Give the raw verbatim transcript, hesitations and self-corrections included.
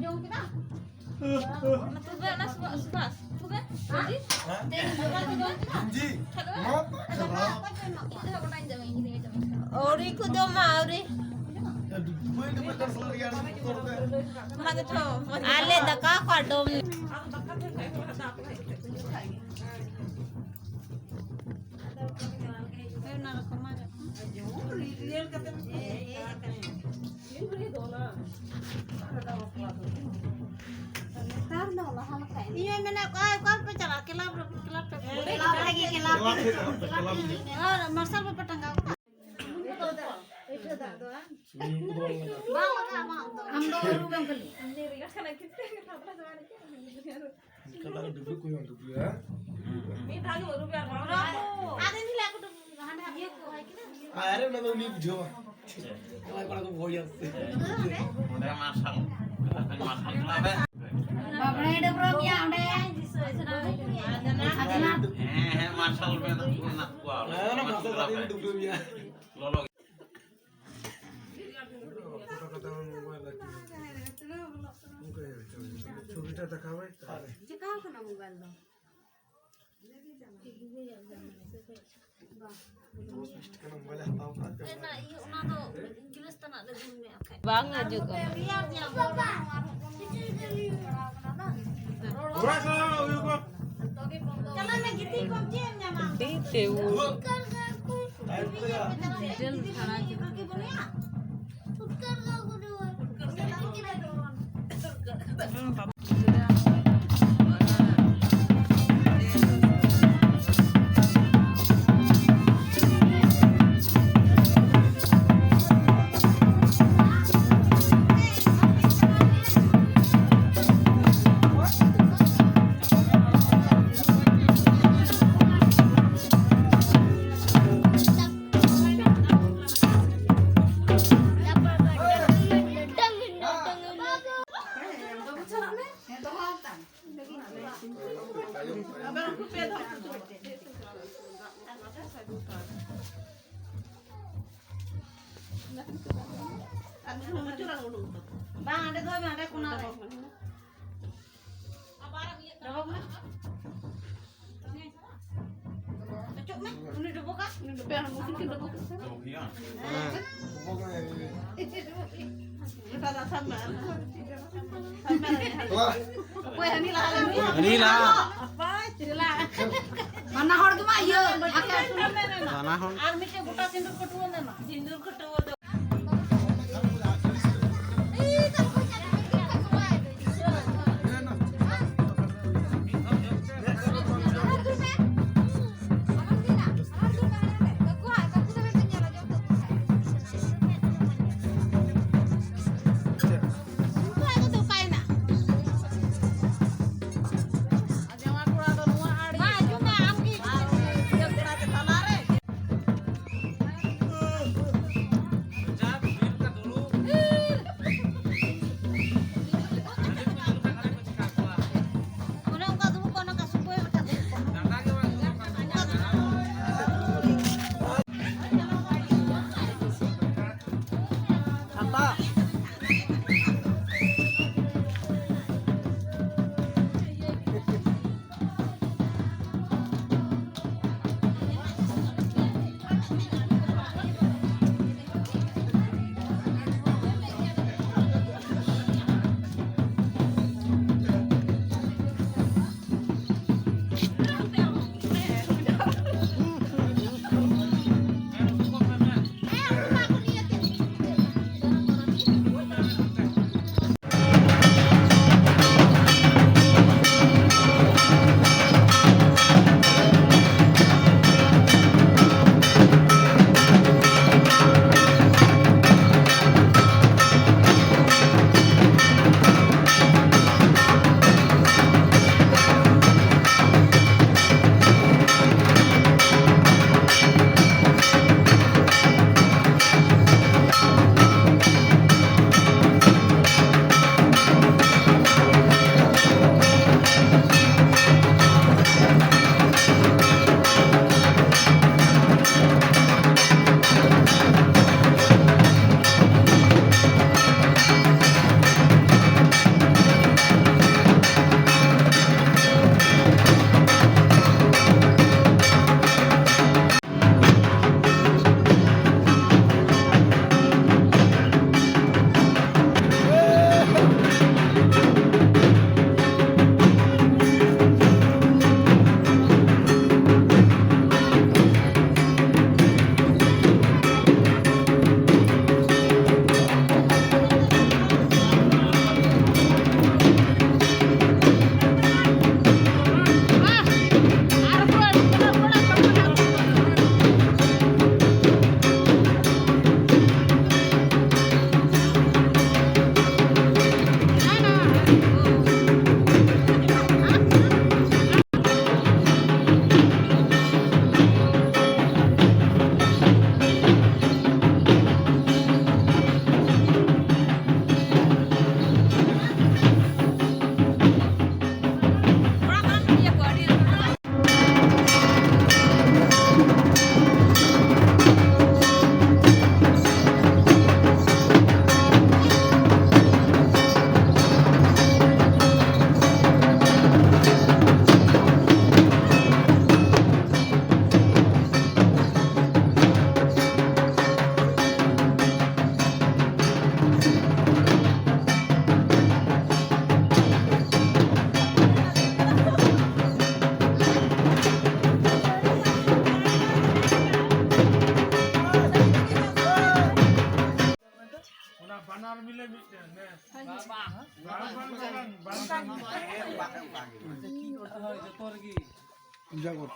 ᱡᱚᱢ ᱠᱮᱫᱟ? ᱚᱱᱟ ᱛᱩᱵᱮ, ᱚᱱᱟ ᱥᱩᱵᱟᱥ, ᱥᱩᱵᱟᱥ, ᱛᱩᱵᱮ? ᱦᱮᱸ? ᱛᱮᱦᱮᱧ ᱡᱚᱢ ᱠᱮᱫᱟ? ᱡᱤ, ᱠᱷᱟᱡ ᱫᱚ? ᱱᱚᱣᱟ ᱛᱚ ᱠᱷᱟᱡ ᱫᱚ? ᱤᱧ ᱫᱚ ᱜᱚᱴᱟᱧ ᱡᱚᱢᱟ, ᱤᱧ ᱜᱤᱫᱽᱨᱟᱹ ᱡᱚᱢ ᱠᱟᱱᱟ᱾ ᱟᱹᱣᱨᱤ ᱠᱚ ᱡᱚᱢᱟ, ᱟᱹᱣᱨᱤ᱾ ᱰᱩᱵᱟᱹᱭ, ᱰᱩᱵᱟᱹᱭ ᱠᱟᱱ ᱥᱟᱞᱟ ᱨᱮᱭᱟᱲ ᱜᱮ ᱵᱚᱛᱚᱨ ᱛᱮ᱾ ᱚᱱᱟ ᱜᱮ ᱛᱚ, ᱟᱞᱮ ᱫᱟᱠᱟ ᱠᱚ ᱰᱚᱢ᱾ ᱦᱳᱭ, ᱚᱱᱟ ᱨᱚᱠᱚᱢ ᱟᱨ ᱱᱮᱛᱟᱨ ᱫᱚ ᱞᱟᱦᱟ ᱞᱮᱠᱟ ᱮᱱᱮᱡ᱾ ᱤᱧ ᱦᱚᱸᱧ ᱢᱮᱱᱮᱫ, ᱚᱠᱟ, ᱚᱠᱟ ᱨᱮᱯᱮ ᱪᱟᱞᱟᱜᱼᱟ? ᱠᱞᱟᱵᱽ ᱨᱮ, ᱠᱞᱟᱵᱽ ᱨᱮ᱾ ᱠᱞᱟᱵᱽ ᱨᱮᱜᱮ, ᱠᱞᱟᱵᱽ ᱨᱮ᱾ ᱠᱞᱟᱵᱽ ᱨᱮ᱾ ᱟᱨ ᱢᱟᱨᱥᱟᱞ ᱵᱟᱯᱮ ᱴᱟᱸᱜᱟᱣ ᱠᱟᱜᱼᱟ? ᱵᱟᱝ ᱞᱟᱜᱟᱜᱼᱟ, ᱵᱟᱝ ᱫᱚ᱾ ᱟᱢ ᱫᱚ ᱨᱩ ᱵᱟᱝ ᱠᱷᱟᱹᱞᱤ᱾ ᱠᱟᱴᱟ ᱨᱮ ᱰᱩᱵᱩᱡ ᱠᱚ ᱦᱩᱭᱩᱜᱼᱟ, ᱰᱩᱵᱩᱡ, ᱦᱮᱸ? ᱢᱤᱫ ᱫᱷᱟᱣ ᱜᱮ ᱟᱹᱨᱩᱵ ᱯᱮ ᱟᱨ ᱵᱟᱝ ᱟᱫᱚ ᱤᱧ ᱞᱟᱹᱭᱟ ᱠᱚ ᱰᱩᱵᱩᱡ, ᱦᱟᱸᱰᱮ ᱤᱭᱟᱹ ᱠᱚ ᱦᱟᱭ ᱠᱮᱫᱟ᱾ ᱟᱨᱮ, ᱚᱱᱟ ᱫᱚ ᱩᱱᱤ ᱵᱩᱡᱷᱟᱹᱣᱟ᱾ ᱠᱚᱲᱟ, ᱠᱚᱲᱟ ᱠᱚ ᱵᱚᱦᱚᱭᱟ᱾ ᱚᱸᱰᱮ ᱢᱟᱨᱥᱟᱞ, ᱢᱟᱨᱥᱟᱞ ᱠᱞᱟᱵ ᱮ᱾ ᱵᱟᱵᱲᱮ ᱰᱟᱹᱵᱽᱨᱟᱹ ᱢᱮᱭᱟ ᱚᱸᱰᱮ᱾ ᱟᱡᱽᱱᱟ᱾ ᱦᱮᱸ, ᱦᱮᱸ, ᱢᱟᱨᱥᱟᱞ ᱢᱮᱱᱟᱜ ᱠᱚᱣᱟ᱾ ᱦᱮᱸ, ᱚᱱᱟ ᱢᱟᱨᱥᱟᱞ ᱠᱟᱛᱮ ᱰᱩᱵᱩᱡ ᱢᱮᱭᱟ᱾ ᱞᱚᱞᱚ ᱜᱮ᱾ ᱪᱮᱠᱟᱣ ᱠᱟᱱᱟ ᱢᱳᱵᱟᱭᱤᱞ ᱫᱚ? ᱚᱱᱟ ᱫᱚ ᱜᱤᱞᱟᱹᱥ ᱛᱟᱱᱟᱜ ᱞᱮ ᱫᱩᱞ ᱢᱮ ᱟᱨ ᱠᱷᱟᱡ᱾ ᱵᱟᱝ ᱦᱤᱡᱩᱜ ᱠᱟᱱᱟ᱾ ᱪᱟᱞᱟᱜ ᱢᱮ, ᱜᱤᱛᱤᱡ ᱠᱚᱜ ᱪᱮᱫ ᱮᱢ ᱧᱟᱢᱟ? ᱟᱹᱰᱤ ᱛᱮ ᱩᱫ᱾ ᱰᱤᱡᱮᱞ ᱵᱷᱟᱲᱟ ᱜᱮ᱾ ᱵᱟᱝ, ᱚᱸᱰᱮ ᱫᱚ ᱵᱟᱝ, ᱚᱸᱰᱮ ᱠᱚᱱᱟ ᱨᱮ᱾ ᱰᱚᱵᱚᱜ ᱢᱮ᱾ ᱚᱪᱚᱜ ᱢᱮ, ᱩᱱᱤ ᱰᱚᱵᱚᱜᱟ, ᱩᱱᱤ ᱰᱚᱵᱚᱜᱟ᱾ ᱰᱚᱵᱚᱜ ᱦᱩᱭᱩᱜᱼᱟ᱾ ᱦᱮᱸ᱾ ᱰᱚᱵᱚᱜ ᱢᱮ᱾ ᱚᱠᱚᱭ ᱦᱟᱹᱱᱤ ᱞᱟᱦᱟ ᱞᱮᱱ? ᱦᱟᱹᱱᱤ ᱞᱟᱦᱟ᱾ ᱵᱟᱱᱟ ᱦᱚᱲ ᱜᱮ ᱢᱟ ᱤᱭᱟᱹ, ᱵᱟᱱᱟ ᱦᱚᱲ᱾ ᱟᱨ ᱢᱤᱫᱴᱮᱱ ᱜᱚᱴᱟ ᱥᱤᱸᱫᱩᱨ ᱠᱟᱹᱴᱩᱣᱟᱹ ᱢᱮ ᱢᱟ᱾ ᱥᱤᱸᱫᱩᱨ ᱠᱟᱹᱴᱩᱣᱟᱹ ᱫᱚ᱾ ᱵᱟᱝ, ᱵᱟᱝ, ᱵᱟᱝ, ᱵᱟᱝ᱾ ᱦᱳᱭ, ᱡᱚᱛᱚ ᱨᱮᱜᱮ᱾ ᱡᱟᱜᱚᱨ᱾